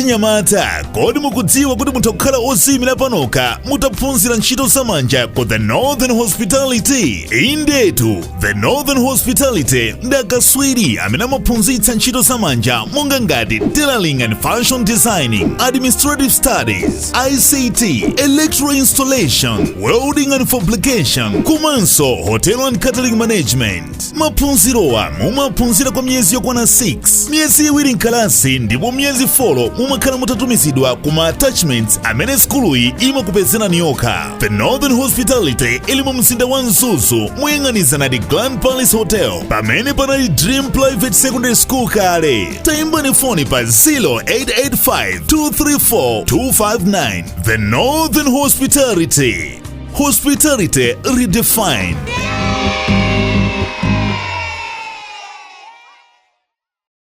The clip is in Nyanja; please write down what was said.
Achinyamata, kodi mukudziwa kuti mutha kukhala oziyimira panokha mutaphunzira ntchito zamanja ku The Northern Hospitality? Indetu, The Northern Hospitality ndi akaswiri amene amaphunzitsa ntchito zamanja monga ngati tailoring and fashion designing, administrative studies, ICT, electrical installation, welding and fabrication, komanso hotel and catering management. Maphunzirowa mumaphunzira kwa miyezi yokwana 6, miyezi 2 mkalasi ndipo miyezi 4 mumakhala mutatumizidwa kuma attachments amene sukuluyi imakupezerani yokha. The Northern Hospitality ili mu mzinda wa Mzuzu, moyang'anizana ndi Grand Palace Hotel, pamene panali Dream Private Secondary School kale. Tayimbani foni pa 0885 234 259. The Northern Hospitality, hospitality redefined.